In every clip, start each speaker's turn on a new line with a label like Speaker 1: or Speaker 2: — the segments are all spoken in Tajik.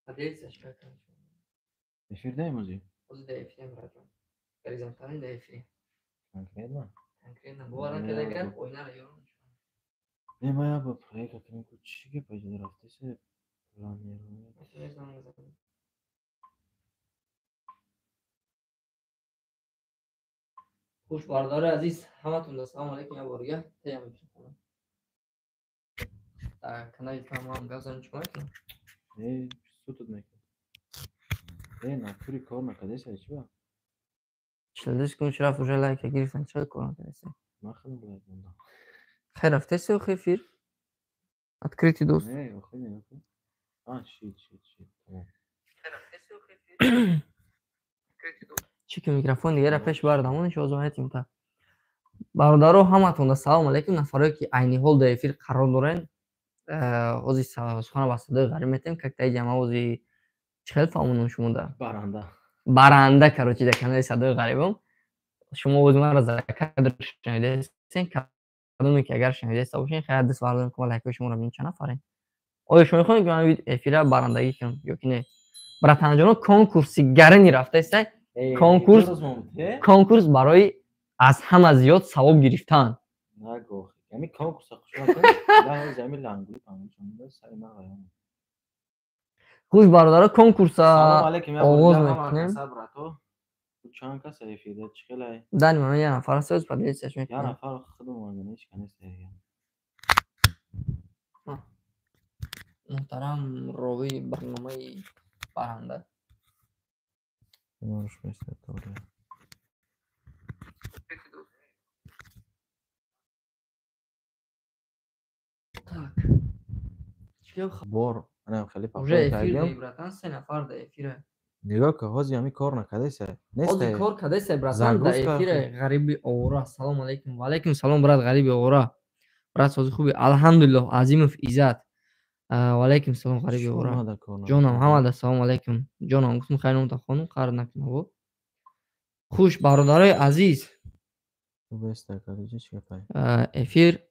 Speaker 1: Поделиться шикар.
Speaker 2: Эфир даем ози?
Speaker 1: Ози да эфирем, братан. Горизонтальный да эфире.
Speaker 2: Конкретно?
Speaker 1: Конкретно. Бовар накарда гап, ойнара ёрон.
Speaker 2: Не, ма я ба проект кунем ку чӣ гап аҷида рафтасе планировать.
Speaker 1: СМС занг зад. Хуш, бародари азиз, ҳаматон салом алейкум як борга. Таям микрофон. Дар канали тамом гап занем, чикор мекунам?
Speaker 2: Э, сутут мекунам. Э, натури кор накардеса чӣ ба?
Speaker 1: 42 секунд рафт, уже лайка гирифтан, чаро кор накардеса?
Speaker 2: Ман хеле лайк мондам.
Speaker 1: Хай рафтеси охи эфир? Открытый доступ.
Speaker 2: Не, охи не, охи. А, шит, шит, шит. Тамом.
Speaker 1: Чӣ ки микрофон дигара пеш бардамон ҳозир метим та. Бародаро, ҳаматонда салом алейкум, нафарое ки айни ҳол дар эфир қарор дорен. Ҳозир сухана ба садои ғариб метем, как таи ҷама ҳозир чӣ хел фаҳмонам шумода?
Speaker 2: Баранда.
Speaker 1: Баранда, короче, дар канали садои ғарибам. Шумо ҳозир маро за кадр шунидастен, кадоме ки агар шунидаста бошен, хайр даст бардорем, ки ма лайкҳои шуморо бинем, чанд нафарем. Оё шумо мехоҳед, ки ман эфира барандагӣ кунам ё ки не? Братанҷоно, конкурси гарани рафтаиста, конкурс барои аз ҳама зиёд савоб гирифтан.
Speaker 2: Нагох. Ами конкурса хуш.
Speaker 1: Хуш, бародаро, конкурса оғоз мекунем.
Speaker 2: Чанд кас эфирда чӣ хелай?
Speaker 1: Дани ман як нафар аст, оз поделиться
Speaker 2: Я
Speaker 1: мекунем.
Speaker 2: Нафар худам омада, ҳеч кас нест.
Speaker 1: Муҳтарам ровии барномаи баранда.
Speaker 2: Маруш места торе.
Speaker 1: Так.
Speaker 2: Бор, анам хеле
Speaker 1: Уже
Speaker 2: папа
Speaker 1: эфир
Speaker 2: кардем.
Speaker 1: даи, братан, се нафар да эфира.
Speaker 2: Нигоҳ кун, ҳозир ҳами кор накардаиса.
Speaker 1: Ҳозир
Speaker 2: Нест.
Speaker 1: кор кардааста, братан, да
Speaker 2: Загрузка.
Speaker 1: эфира ғариби овора. Салом алейкум. Ва алейкум салом, брат ғариби овора. Брат, сози хуби? Алҳамдулиллоҳ, Азимов Иззат. Ва алейкум салом, ғариби овора. Ҷонам, ҳамада салом алейкум. Ҷонам, гуфтум хайр номта хонум, қаҳр накунаву. Хуш, бародарои азиз, эфир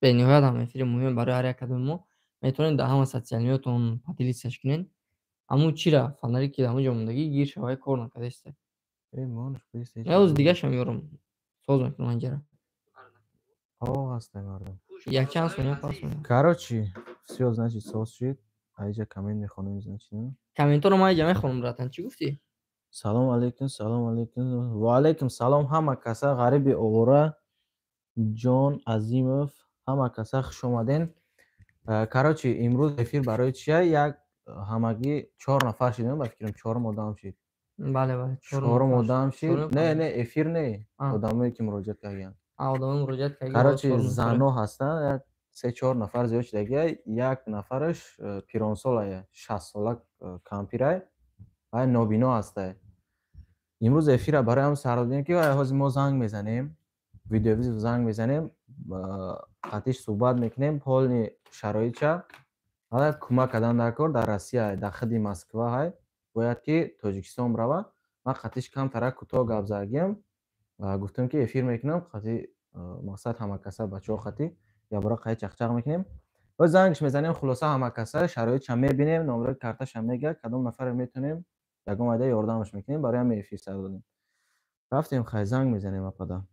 Speaker 1: бениҳоят ҳам эфири муҳиме барои ҳар як кадоми мо. Метавонед дар ҳама социалиётон поделиться кунед. Аммо чира фонаре ки дар ҳамон ҷо мондагӣ гир шавай кор накардаиста. Я оз дигаша меёрам. Соз мекунам анҷара.
Speaker 2: Ҳастай мардум.
Speaker 1: Якчанд сония пас меоям.
Speaker 2: Короче, всё, значит, соз шид. Аиҷа коммент мехонем, значит.
Speaker 1: Комментҳоро ман иҷа мехонам, братан, чӣ гуфтӣ?
Speaker 2: Салом алейкум, салом алейкум. Ва алейкум салом ҳама каса, ғариби овора, Ҷон Азимов, ҳама каса хуш омаден. Короче, имрӯз эфир барои чия? Як ҳамагӣ чор нафар шидем, ба фикрам чорум одам шид.
Speaker 1: Бале, бале.
Speaker 2: Чорум одам шид.
Speaker 1: Чорум
Speaker 2: Не,
Speaker 1: нафар.
Speaker 2: не, эфир не.
Speaker 1: А.
Speaker 2: Одамое ки муроҷиат карданд.
Speaker 1: А, одамои муроҷиат кардагӣ.
Speaker 2: Короче,
Speaker 1: чорум нафар.
Speaker 2: зано ҳастанд, як се чор нафар зиёд шудагия, як нафараш пиронсолая, 60 сола кампирай, вай нобино ҳастай. Имрӯз эфира барои ҳам сар додем, ки вай ҳозир мо занг мезанем, видеовызов занг мезанем, қатиш суҳбат мекунем, полный шароитша, ҳала кӯмак кардан дар кор дар Россия, дар худи Москва ҳай, бояд ки Тоҷикистон рава. Ман қатиш камтарак кӯтоҳ гап задагиам, гуфтам ки эфир мекунам, қати мақсад ҳама каса бачаҳо қатӣ ябора қай чақчақ мекунем. Боз зангш мезанем, хулоса ҳама каса шароитша мебинем, номерои карташа мега, кадом нафаре метонем, ягон вайда ёрдамаш мекунем, барои ҳамин эфир сар додем. Рафтем, хай занг мезанем апада.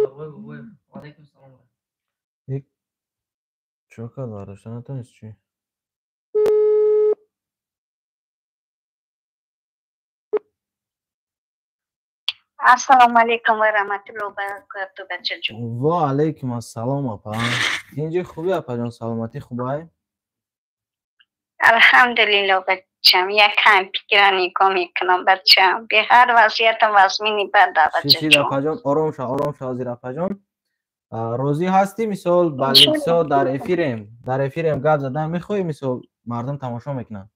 Speaker 1: Бобой, бобой. Ва алейкум салом.
Speaker 2: Чо кард, бардошта натонист чӣ?
Speaker 3: Ассалому алайкум ва раҳматуллоҳи ва баракатуҳ, бачаҷон.
Speaker 2: Ва алайкум ассалом, апа. Тинҷи хуби, апаҷон, саломатӣ хубай?
Speaker 3: Алҳамдулиллоҳ, бачам, як ҳампикира нигоҳ мекунам, бачам. Беҳар вазъиятам вазмини бада,
Speaker 2: Шишид,
Speaker 3: бачаҷон.
Speaker 2: апаҷон, ором ша, ором ша ҳозир, апаҷон. Розӣ ҳастӣ, мисол, ба лицо дар эфирем гап задан мехоҳӣ, мисол, мардум тамошо мекунанд.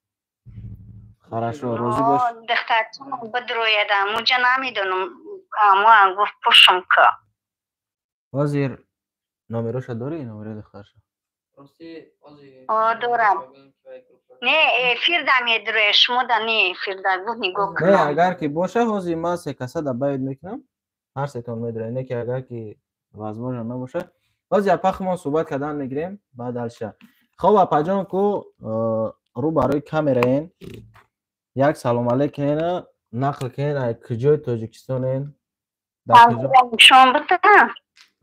Speaker 2: Хорошо, розӣ бош.
Speaker 3: Духтарчам бидрояд, амуҷа намедонам, амо гуфт пушм ка.
Speaker 2: Ҳозир номероша дорӣ, номерои духтарша?
Speaker 1: Рости, ҳозир
Speaker 3: О, дорам. Не, эфир да медуре, шумо да не эфир да гуфт нигоҳ
Speaker 2: Не,
Speaker 3: кунам.
Speaker 2: Агар ки боша, ҳозир ман се каса добавить мекунам, ҳар сетон медурем. Не ки агар ки возможно набошад, ҳозир апа худмон суҳбат кардан мегирем, баъд дальше. Хоб, апаҷон, ку рӯ барои камераен, як салом алейкена нақл кунед, ай куҷои Тоҷикистонен, дар куҷо?
Speaker 3: Кампира нишон битам?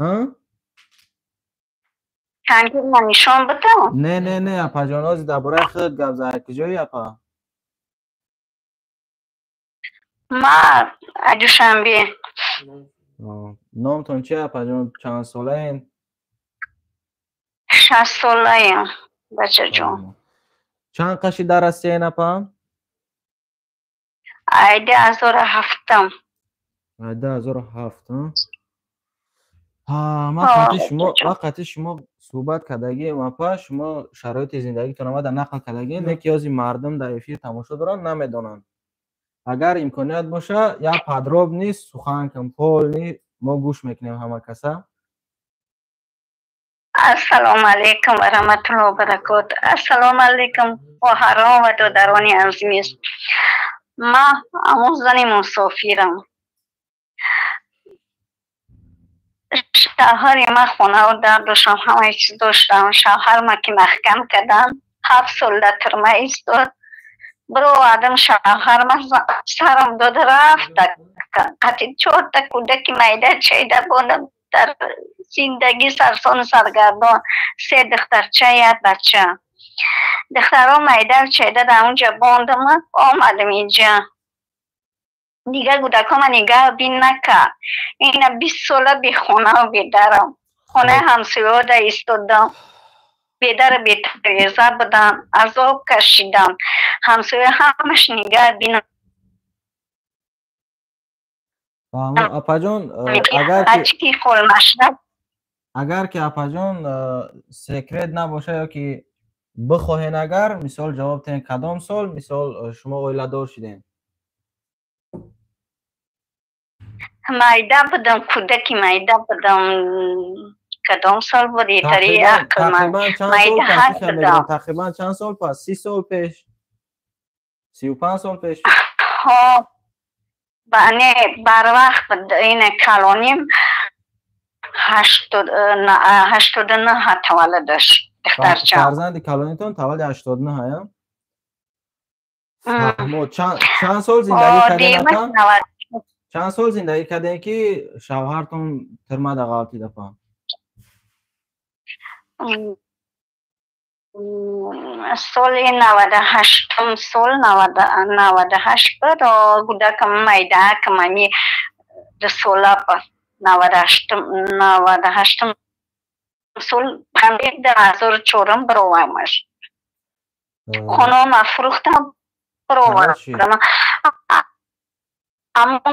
Speaker 2: Ҳа?
Speaker 3: Кампира нишон битам?
Speaker 2: Не, не, не, апаҷон, ҳозир дар бораи худат гап зад. Ай куҷои, апа?
Speaker 3: Ма аз Душанбе.
Speaker 2: Номтон чи, апаҷон, чанд солаен?
Speaker 3: 60 солаем, бачаҷон.
Speaker 2: Чанд қаши дар ҳастиен, апа?
Speaker 3: Ай 2007-ам.
Speaker 2: Ай 2007. Ман
Speaker 3: Ҳо,
Speaker 2: қати шумо
Speaker 3: бачаҷон.
Speaker 2: Ман қати шумо суҳбат кардагием, апа. Шумо шароити зиндагитон омада нақл кардагием, не ки ҳозир мардум дар эфир тамошо доранд, намедонанд. Агар имконият боша, як подробный сухан кун, полный мо гӯш мекунем ҳама каса.
Speaker 3: Ассалому алайкум ва раҳматуллоҳи ва баракот. Ассалому алайкум, хоҳарон ва додарони азиз. Ман ҳамон зани мусофирам. Шавҳари ман хонаву дар доштам, ҳамаи чиз доштам. Шавҳарма ки маҳкам кардам, 7 сол дар тюрьма истод. Бировардам шавҳарма, сарам дод, рафт. Қати чорта кӯдаки майда чайда бондам дар зиндагӣ сарсону саргардон. Се духтарча, як бача. Духтаро майда чайда дар онҷа бондам, омадам инҷа. Дигар кӯдакома нигаҳ бин накард. Ина 20 сола бехонаву бедарам. Хонаи ҳамсояҳо истодам. Бедару бетареза будам, азоб кашидам. Ҳамсоя ҳамаш нигаҳ бинам.
Speaker 2: Фаҳмо, апаҷон, агар ки
Speaker 3: Ачки холмашраб.
Speaker 2: Агар ки, апаҷон, секрет набоша ё ки бихоҳен, агар мисол ҷавоб диҳен, кадом сол, мисол, шумо оиладор шудем?
Speaker 3: Майда будам, кӯдаки майда будам. Кадом сол буд, етари ақл ман.
Speaker 2: Тақрибан чанд сол
Speaker 3: Майда
Speaker 2: пас?
Speaker 3: ҳаст
Speaker 2: Мегӯям,
Speaker 3: будам.
Speaker 2: тақрибан чанд сол пас? 30 сол пеш, 35 сол пеш?
Speaker 3: Ҳо, ба не, барвақт буд. Ина калоним 89 таваллудаш, духтарчам.
Speaker 2: Фарзанди калонитон таваллуди 89, ая? Фаҳмо. Чанд сол зиндагӣ кардем,
Speaker 3: Демак
Speaker 2: апа?
Speaker 3: 90.
Speaker 2: Чанд сол зиндагӣ кардем, ки шавҳартон тирмада ғалтид, апа?
Speaker 3: Соли 98-ум, сол 98 буд. Кӯдакам майдаакам ами 2 сола буд. 98-ум, 98-ум сол, 2004-ум бировамаш. Хонаама фурӯхтам, бировардам. Аммо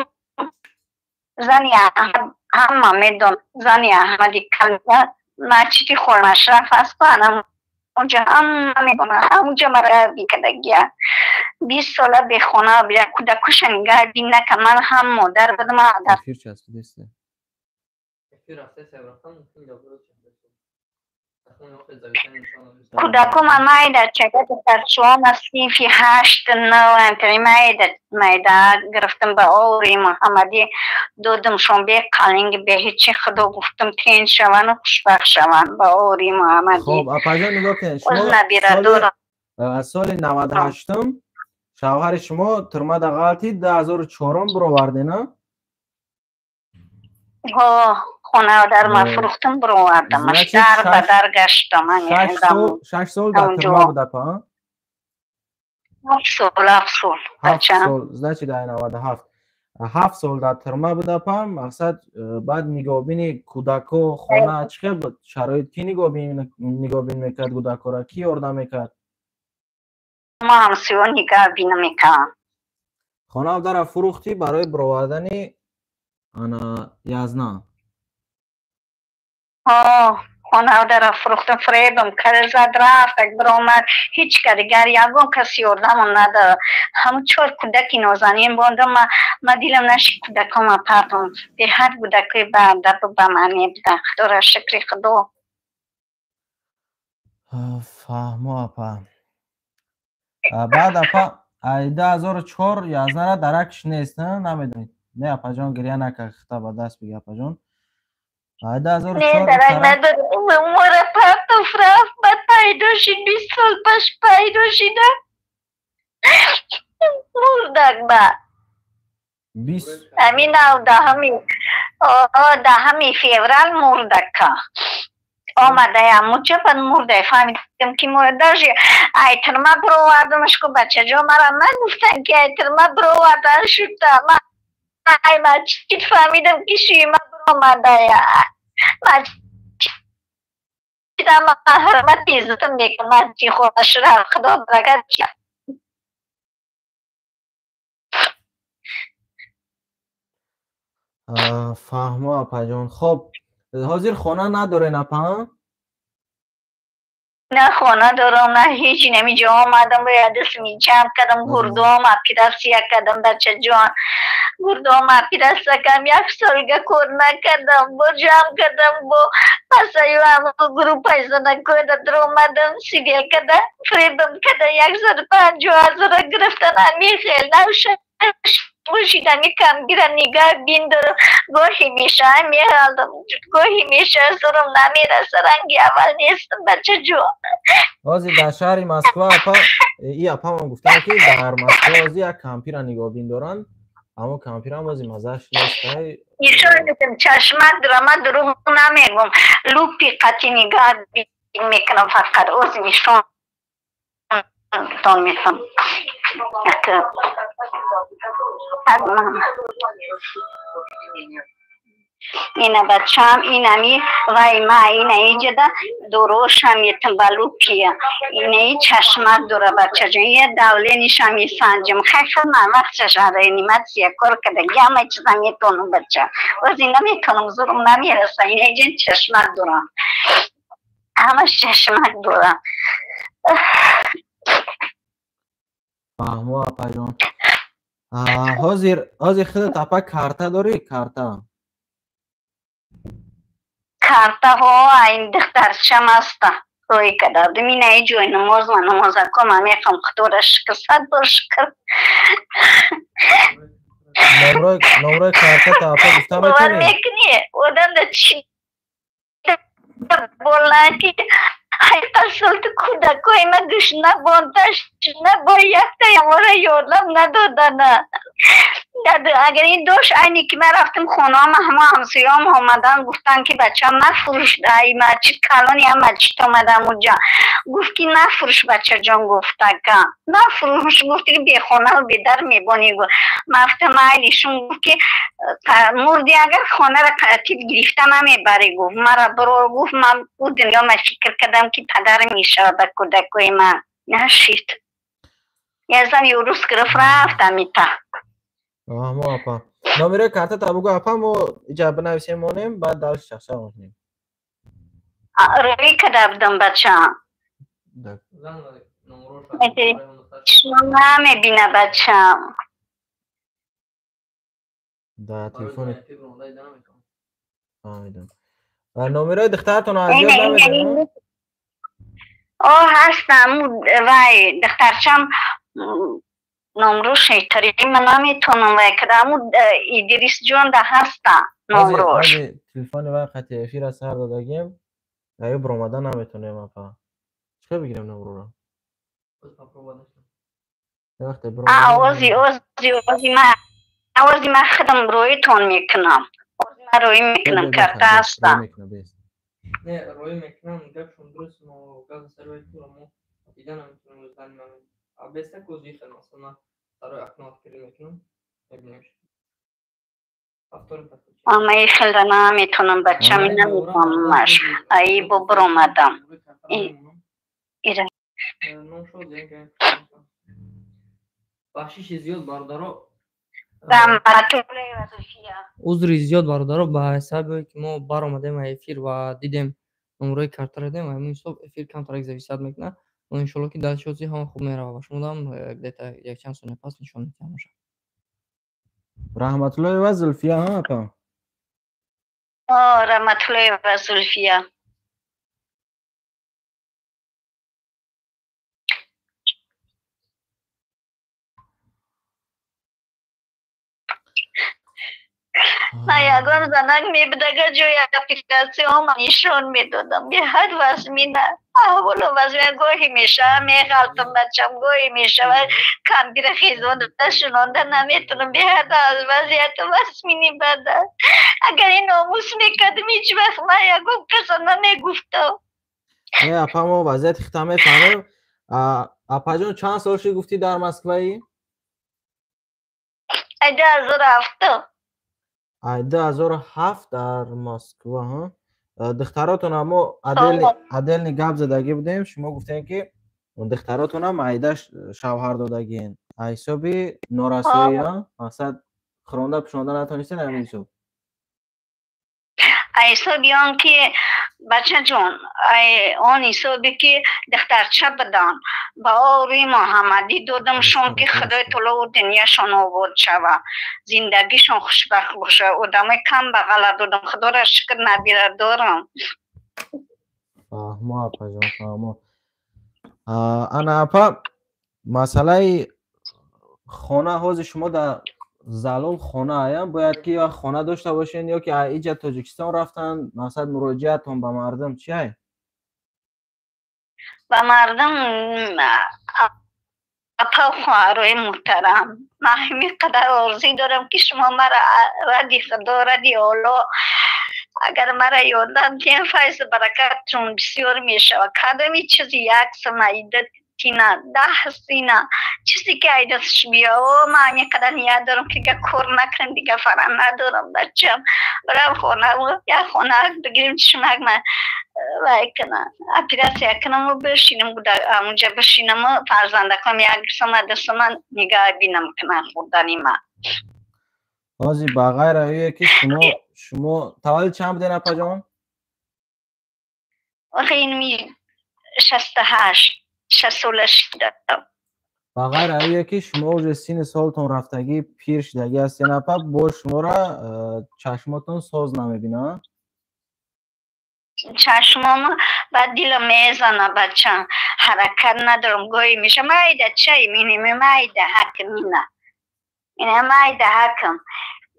Speaker 3: зани ҳама медон, зани Аҳмади калима масҷиди Холмашраф аст, анам онҷа ҳама медонанд, ҳамунҷа мара бикардагия. 20 сола бехона бия, кӯдакуша нигаҳ бин нака. Ман ҳам модар будам, дар
Speaker 2: Эфир часпидеста.
Speaker 1: Эфир рафта, рафтан мумкин ҷавоб.
Speaker 3: Кӯдакома майда чага, духтарчаҳома синфи ҳашт, нав, майда майда гирифтам, ба ори Муҳаммадӣ додамшон, бе қалинги, бе ҳечи. Худо гуфтам, тинч шавану хушбахт шаванд ба ори Муҳаммадӣ.
Speaker 2: Хоб, апаҷон, нигоҳ кунед, шумо
Speaker 3: Оз набира дорам.
Speaker 2: Соли 98-ум шавҳари шумо турмада ғалтид, 2004-ум бировардена?
Speaker 3: Ҳо, хона дар ма фурӯхтам, бировардамаш,
Speaker 2: Значит,
Speaker 3: дар ба дар гаштам.
Speaker 2: 6 сол, 6 сол дар
Speaker 3: Ҳамонҷо.
Speaker 2: турма буд, апа?
Speaker 3: 7 сол, 7 сол,
Speaker 2: 7
Speaker 3: бача.
Speaker 2: сол, значит, ай 97, 7 сол дар турма буд, апа. Мақсад, баъд нигоҳбини кӯдако, хона чӣ хел буд шароит? Кӣ нигоҳбин мекард кӯдакора, кӣ ёрдам мекард?
Speaker 3: Ма ҳамсоё нигаҳ бина мекардам.
Speaker 2: Хона дара фурӯхтӣ барои бировардани ана язна?
Speaker 3: Ҳо, хона дара фурӯхтам, фиребам кард, зад, рафт, як биромад. Ҳеҷ ка дигар ягон кас ёрдамам надод. Ҳамун чор кӯдаки нозанин бондам. Ма дилам нашид кӯдакома партом. Беҳад кӯдакои баадабу бамаъне будан, Худоро шукри Худо.
Speaker 2: Фаҳмо, апа. Баъд апа ай 2004 язнара даракш нест, намедонед. Не апаҷон, гиря накар, хита ба даст биги апаҷон. Ай 2004
Speaker 3: Не, дарак надорам. Умора партоф рафт, баъд пайдо шид, 20 сол паш пайдо шида. Мурдак ба.
Speaker 2: 20
Speaker 3: Ҳамин 10 феврал мурдака. Омадаям муча баъд мурдай, фаҳмидам ки мурда. Даже ай тирма бировардамаш ку бачаҷон, мара нагуфтан ки ай тирма бировардан шуда. Ман ай масҷид фаҳмидам ки шуима биромадая. Масҷидам ҳурмати иззатам мекунам, масҷид хонаш рафт, худо баракат.
Speaker 2: Фаҳмо апаҷон. Хоб, ҳозир хона надорен апа?
Speaker 3: На хона дорам, на ҳеҷ. Инамиҷо омадам, бояд дастми ҷамъ кардам, гурдом оператсия кардам, бачаҷон. Гурдом оператсия кардам, як солга кор накардам, бо ҷамъ кардам, бо пасаю группаи занакода даромадам, сидел када, фребам када, 150 000 гирифтан, ҳамин хел навша бошидами камгира нигаҳ биндорам. Гоҳе меша меғалдам, гоҳе меша зурам намераса, ранги аввал нестам, бачаҷон.
Speaker 2: Ҳозир дар шаҳри Москва апа, и апамон гуфтанд ки дар Москва ҳозир як кампира нигоҳбин доранд, аммо кампирам ҳозир маззааш нест.
Speaker 3: Нишон медиҳам, чашмак дорам, ман дурӯғ намегӯм, лупи қатъи нигаҳ мекунам, фақат ози нишонтон метам. Ина бачам, инами вай ма, ина иҷада дорошам метам ба лупия. Инаи чашмак дора, бачаҷон, я давленишам месанҷам. Хайхел ман вақтшаш реаниматсия кор карда, ҳама чиза метонам, бача. Ози наметонам, зурум намераса. Ина иҷа чашмак дорам, ҳамаш чашмак дорам.
Speaker 2: Фаҳмо апаҷон. Ҳозир худат апа карта дорӣ? Карта?
Speaker 3: Картаҳо ин духтарчам аста. Рӯй кардам, инаи ҷои намоз, ман намозако ман мехоҳам, худоро шукр, сад бор шукр.
Speaker 2: Номрои картата апа гуфта
Speaker 3: Бовар
Speaker 2: метавонӣ?
Speaker 3: мекунӣ, одам да чи болаки ҳайқасолти кӯдакои ма гушна бонташна бо якта ямора ёрдам надодана. Агар ин дошт, айне ки ман рафтам хонаам, ҳама ҳамсояам омадан, гуфтанд ки бачам нафурӯш, ай масҷид калони ям масҷид омадам уҷа. Гуфт ки нафурӯш, бачаҷон, гуфтака. Нафурӯш, гуфт ки бехонаву бедар мебонӣ. Ман гуфтам айлишум, гуфт ки мурди агар хонаро тиб гирифта намебарӣ, гуфт. Мара бирор, гуфт, ман ӯ дунё ман фикр кардам ки падар мешавад ба кӯдакои ман. Нашид. Я зан юрус гирифт рафт амита.
Speaker 2: Фаҳмо апа. Номерои картата бугӯ апа, мо иҷа бинависем монем, баъд дальше чақчақ мекунем.
Speaker 3: Рӯй карда будам, бачаам. Шумо намебина, бачаам.
Speaker 2: Да телефони фаҳмидам. Номерои духтаратон аз ёд намедонед?
Speaker 3: О, ҳастам, вай духтарчам номрош эйтари ман наметонам вай кардам, Идрисҷон да ҳаста номрош.
Speaker 2: Телефони вай қати эфира сар додагем, аю биромада наметонем апа. Чӣ хел бигирем номрора?
Speaker 3: Ози ози ози ман ози ман худам рӯитон мекунам. Ози ман рӯй мекунам, карта ҳаста.
Speaker 1: Не, рӯй мекунам, гапшон дуруст, но газа сари тура мо дида наметонем дар момент. А беста кози хел масалан сари окно открыть мекунам, мебинем.
Speaker 3: Ама и хелда наметонам, бачам, наметонамаш. Аи бо биромадам. Ира.
Speaker 1: Бахшиши зиёд бародаро.
Speaker 3: Раҳматуллоҳи Зульфия.
Speaker 1: Узри зиёд бародаро, ба сабабе ки мо баромадем аз эфир ва дидем номрои картаро дидем, ҳамин ҳисоб эфир камтарак зависат мекунад. Но иншолло ки дар шози ҳама хуб мерава ва шумодам где-то якчанд сония пас нишон медиҳам бошад.
Speaker 2: Раҳматуллоева Зульфия, ҳа апа?
Speaker 3: О, Раҳматуллоева Зульфия. Ман ягон занак мебудага ҷои оператсияҳома нишон медодам. Беҳад вазмина. Аҳволо вазмина гоҳе мешава меғалтам бачам, гоҳе мешава кампира хезонда шунонда наметонам. Беҳад аз вазъияту вазмини бада. Агар ин номус мекардам, ҳеҷ вақт ман ягон каса намегуфтам.
Speaker 2: Не, апа, мо вазъияти худта мефаҳмем. Апаҷон, чанд сол шуд, гуфтӣ, дар Москваӣ?
Speaker 3: Ай 2007.
Speaker 2: Ай 2007 дар Москва, ҳа? Духтаротона мо отдельный гап задагӣ будем, шумо гуфтем, ки духтаротона майда шавҳар додагиен. А ҳисоби норасоӣ, мақсад, хӯронда пӯшонда натонистен, ҳамин ҳисоб.
Speaker 3: Ай ҳисоби он ки, бачаҷон, ай он ҳисобе ки духтарча буданд, ба обрӯи Муҳаммадӣ додамшон, ки Худои таоло ӯ дунёшон обод шава, зиндагишон хушбахт боша. Одамои камбағала додам, Худоро шукр, набира дорам.
Speaker 2: Фаҳмо, апаҷон, фаҳмо. Ана, апа, масъалаи хона, ҳозир шумо дар залол хона аям, бояд ки ё хона дошта бошен, ё ки иҷа Тоҷикистон рафтан. Мақсад, муроҷиатон ба мардум чи ай?
Speaker 3: Ба мардум, апа, хоҳарои муҳтарам, ман ҳамин қадар орзуй дорам, ки шумо мара ради Худо, ради Олло, агар мара ёрдам диҳем, файзу баракатшон бисёр мешавад. Кадоми чизи як сумаида тина, 10 сина, чизе ки айдастш биё. Ман ҳамин қадар ният дорам, ки кор накунам, дига фара надорам, бачам. Барам хона, як хона бигирем, чишмак ма вай кунам, оператсия кунаму бишинам, ҳамунҷа бишинаму фарзандакам як сума, 2 сума нигаҳ бинам кунам, хӯрдани ма.
Speaker 2: Ҳозир, ба ғайр ое ки шумо таваллуд чанд буден, апаҷон?
Speaker 3: Охи, инми 68, 6 сола шудам.
Speaker 2: Ба ғайр ое ки шумо уже синни солтон рафтагӣ, пир шудагӣ ҳастен, апа, бо шуморо чашмотон соз намебинад?
Speaker 3: Чашмом ба дилам мезана, бачам, ҳаракат надорам. Гоҳе меша майда чай миниме, майда ҳакм, ина ина майда ҳакм,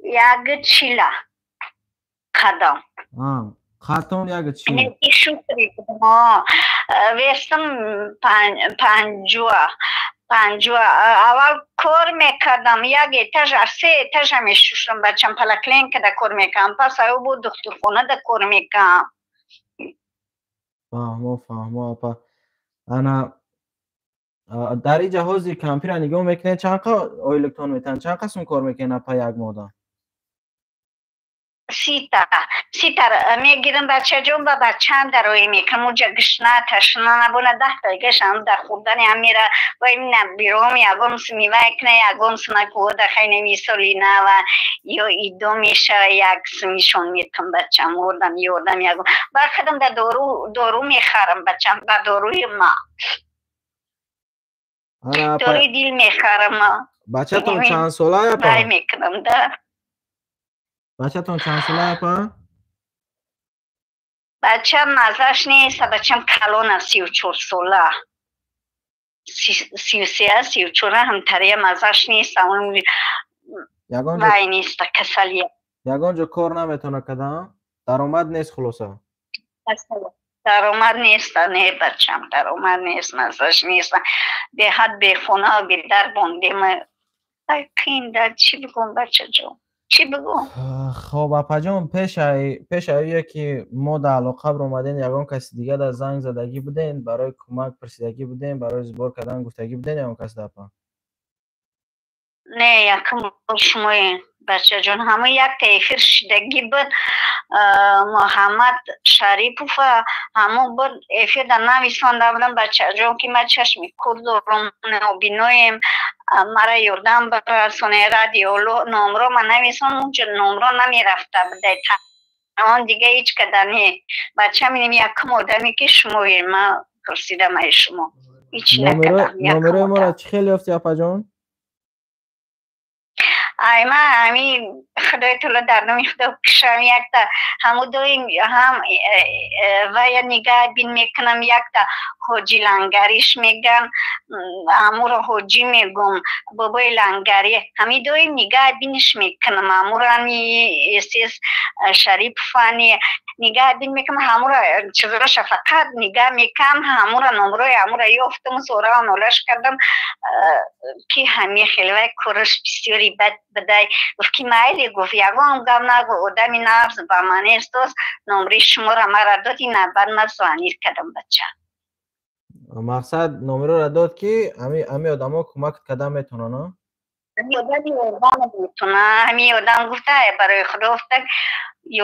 Speaker 3: як чила қадам.
Speaker 2: Қадтон як чил?
Speaker 3: Шукри, весам 50, 50. Аввал кор мекардам, як этаж, се этажа мешуштам, бачам, поликлиникада кор мекардам, пас аю бу духтурхонада кор мекардам.
Speaker 2: Фаҳмо, фаҳмо, апа. Ана, дар ин ҷаҳози кампира нигоҳ мекунед, чанд қа ойликтон метаҳанд, чанд қасм кор мекунед, апа, як моҳда?
Speaker 3: 30 та, 30 та мегирам, бачаҷон, ба бачаам дароӣ мекунам. Уҷа гушна ташна набона, 10 дақиқашам дар хӯрдани ҳам мера. Вай биром ягон сумивай кна, ягон сумакода хайна, мисоли нава ё идо мешава, як сумишон метам, бачам, ордам, ёрдам ягон ба худам да дору, дору мехарам, бачам, ба доруи ма, доруи дил мехарам.
Speaker 2: Бачатон чанд сола, апа?
Speaker 3: Вай мекунам да.
Speaker 2: Бачатон чанд сола, апа?
Speaker 3: Бачам мазаш нест, бачам калона, 34 сола, 33, 34, ҳамтария, мазаш нест, вай нест, касалия.
Speaker 2: Ягон ҷо кор наметавона кадан, даромад нест, хулоса?
Speaker 3: Даромад нест, не, бачам, даромад нест, мазаш нест, беҳад бехона, бедар бондем. Ай, қинда, чӣ бигӯм, бачаҷон, чӣ бигӯм?
Speaker 2: Хоб, апаҷон, пешаие ки мо дар алоқа баромадем, ягон каси дига дар занг задагӣ будем, барои кӯмак пурсидагӣ будем, барои сбор кардан гуфтагӣ будем ягон кас да, апа?
Speaker 3: Не, якум бор шумои, бачаҷон. Ҳама якта эфир шидагӣ буд, Муҳаммад Шарипова, ҳамон буд эфирда нависонда будам, бачаҷон, ки ман чашми кур дорам, нобиноем, мара ёрдам барасоне, радиоло номро ман нависон, унҷо номро намерафта будай. Он дига ҳеҷ када не, бачам, инем якум одаме, ки шумоем, ман пурсидам ай шумо, ҳеҷ накардам.
Speaker 2: Номерои моро чӣ хел ёфти, апаҷон?
Speaker 3: Ай ма ами худои таоло дар номи худо кушам якта ҳаму доим ҳам вая нигаҳ бин мекунам якта ҳоҷи лангариш меган ҳамуро ҳоҷӣ мегум бобои лангарӣ ҳами доим нигаҳ биниш мекунам ҳамурани эсэс шариповани нигаҳ бин мекунам ҳамура чизоша фақат нигаҳ мекунам ҳамура номрои ҳамура ёфтам зорао нолаш кардам ки ҳами хел вай кораш бисёри бад бидай гуфт ки майли гуфт ягон гап нагу одами нафс ба манестоз номри шуморо мара дод ина баъд ман звонит кардам бача.
Speaker 2: Мақсад номероро дод ки ҳами одамо кӯмак карда метавонанд?
Speaker 3: Ҳами одами ёрдам метавонад. Ҳами одам гуфта барои худо гуфта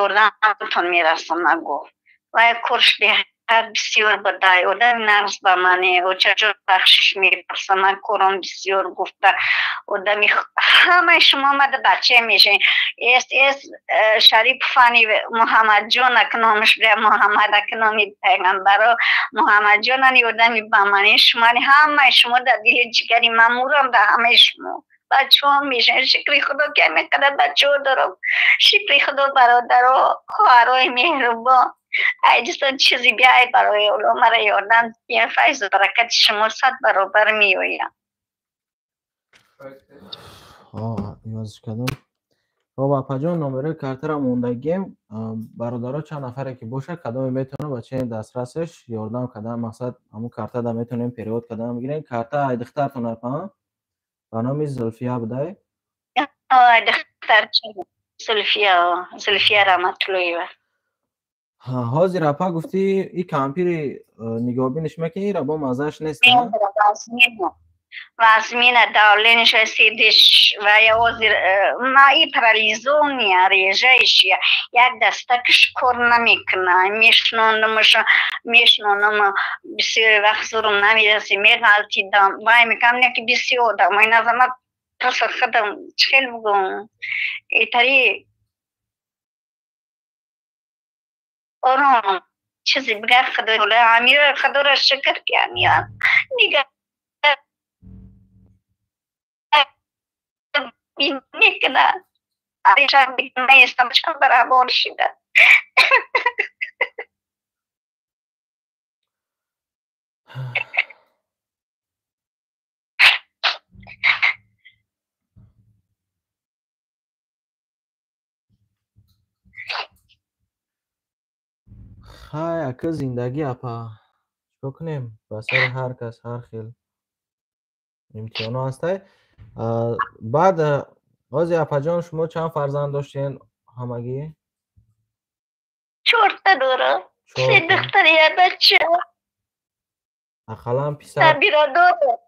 Speaker 3: ёрдамтон мерасонад гуфт. Вай корш беҳад бисёр будай одами нафс ба мане очаҷон бахшиш мепурсам ман кором бисёр гуфта одами ҳамаи шумо омада бача мешавед. Эс эс Шариповани Муҳаммадҷон ак номаш бия Муҳаммад ак номи пайғамбаро Муҳаммадҷонани одами ба мане шумони ҳамаи шумо дар дили ҷигари ман мурам дар ҳамаи шумо бачаҳо мешавед. Шукри худо ки ҳамин қадар бачаҳо дорам. Шукри худо бародаро хоҳарои меҳрубон. Ай дӯстон чизе биай барои олло мара ёрдам диҳед файзу баракати шумо 100 баробар меояд.
Speaker 2: Ивазш кардам. Хоб апаҷон номерои картаро мондагием. Бародаро чанд нафаре ки бошад кадоме метавонад ба чени дастрасеш ёрдам кардан мақсад ҳамун картада метавонем перевод кардан бигирем. Карта ай духтартон апа ба номи Зулфия будай?
Speaker 3: Ай духтар Зулфия, Зулфия Раҳматуллоева.
Speaker 2: Ҳозир апа гуфтӣ и кампири нигоҳбиниш мекунӣ ира бо маззааш нест?
Speaker 3: Вазмина давлениша сидиш ва я ҳозир ма и парализония режаишия як дастакаш кор намекуна мешнонам бисёр вақт зурум намераси меғалтидам вай мекунам не ки бисёр одамои назама просто худам чӣ хел бугум итари ором чизе бигар худои таоло ҳамира худоро шукр ки ҳамира нигаҳ мекунад. Наистам чанд барабор шида.
Speaker 2: Хай ака зиндагӣ апа чикор кунем? Ба сари ҳар кас ҳар хел имтиҳонҳо ҳастай. Баъд ҳозир апаҷон шумо чанд фарзанд доштен ҳамагӣ?
Speaker 3: 4та дорам. 3 духтар як бача.
Speaker 2: Ақаллан писар.
Speaker 3: Набира дорам.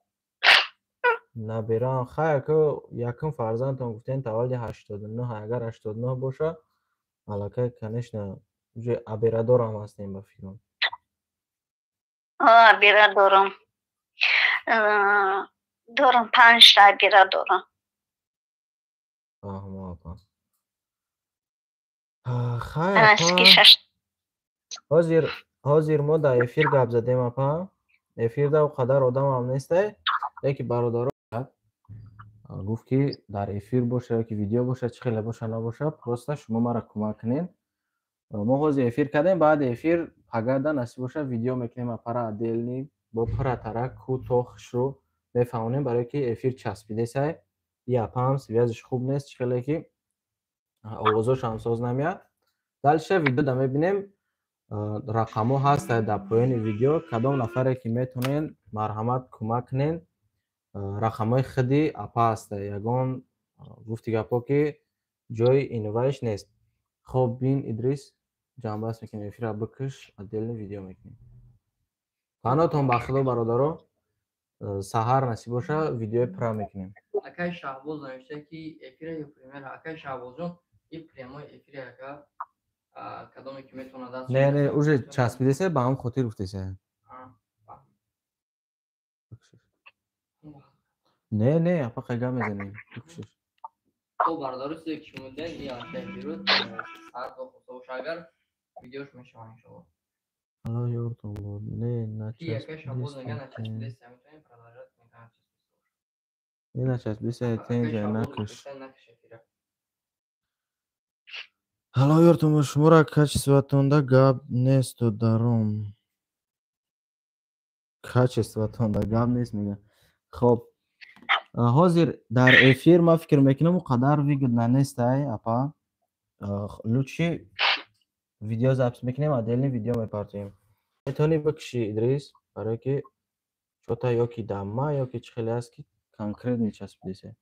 Speaker 2: Набираам. Хай ака якум фарзандтон гуфтен таваллуди 89, агар 89 боша аллакай конечно уже аберадорам ҳастем ба фикрам.
Speaker 3: Абера дорам. Дорам 5та абера дорам.
Speaker 2: Фаҳмо апа. Хай апа. Ҳозир мо дар эфир гап задем апа. Эфирда о қадар одамам нестай, яке бародаро гуфт ки дар эфир боша ёки видео боша чӣ хеле боша набоша, просто шумо мара кӯмак кунед. Мо ҳозир эфир кардем, баъди эфир пагада насиб боша видео мекунем апара отдельный бо пуратара кӯтоҳ хушрӯ мефаҳмонем, барое ки эфир часпидесай. И апаам связиш хуб нест, чӣ хеле ки овозош ҳам соз намеяд. Дальше видеода мебинем рақамҳо ҳастанд дар поёни видео. Кадом нафаре ки метавонед марҳамат кӯмак кунед. Рақамҳои худи апа ҳастанд. Ягон гуфти гапҳо ки ҷои инвайш нест. Хоб бин Идрис ҷамъбаст мекунем эфира бикш отдельный видео мекунем. Паноҳтон ба худо бародаро. Саҳар насиб боша видеои пурра мекунем.
Speaker 1: Акай Шаҳбоз навишта ки эфира ё премьера. Акай Шаҳбозҷон и прямой эфире ака кадоме ки метавонад даст
Speaker 2: Не, не, уже часпидесе ба ҳам хотир гуфтесе. Не, не, апа қайга мезанем. Бикшиш.
Speaker 1: Хоб бародаро чизе ки шумо дидед ин аллакай эфирот саат бохоста боша агар видеош мешавад иншоалло.
Speaker 2: Алло ёртон бод. Не,
Speaker 1: Акай Шаҳбоз мега начаспидесе, метавонем продолжать кунем.
Speaker 2: Не начаспидесе, тенҷа накаш.
Speaker 1: Накаш.
Speaker 2: Ҳало ёртон бо шуморо, качестватонда гап несту даром. Качестватонда гап нест мега. Хоб, ҳозир дар эфир ман фикр мекунам, он қадар выгодно нестай, апа. Лучше видео запись мекунем, отдельный видео мепартоем. Метавонӣ бикушӣ, Идрис, барое ки чота ёки дамма, ёки чӣ хеле аст, ки конкретно часпидесе.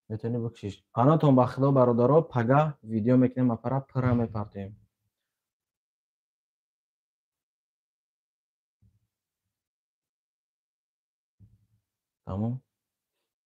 Speaker 2: Метавонӣ бикушиш. Паноҳтон ба Худо, бародаро, пагаҳ видео мекунем, апара пурра мепартоем. Тамом.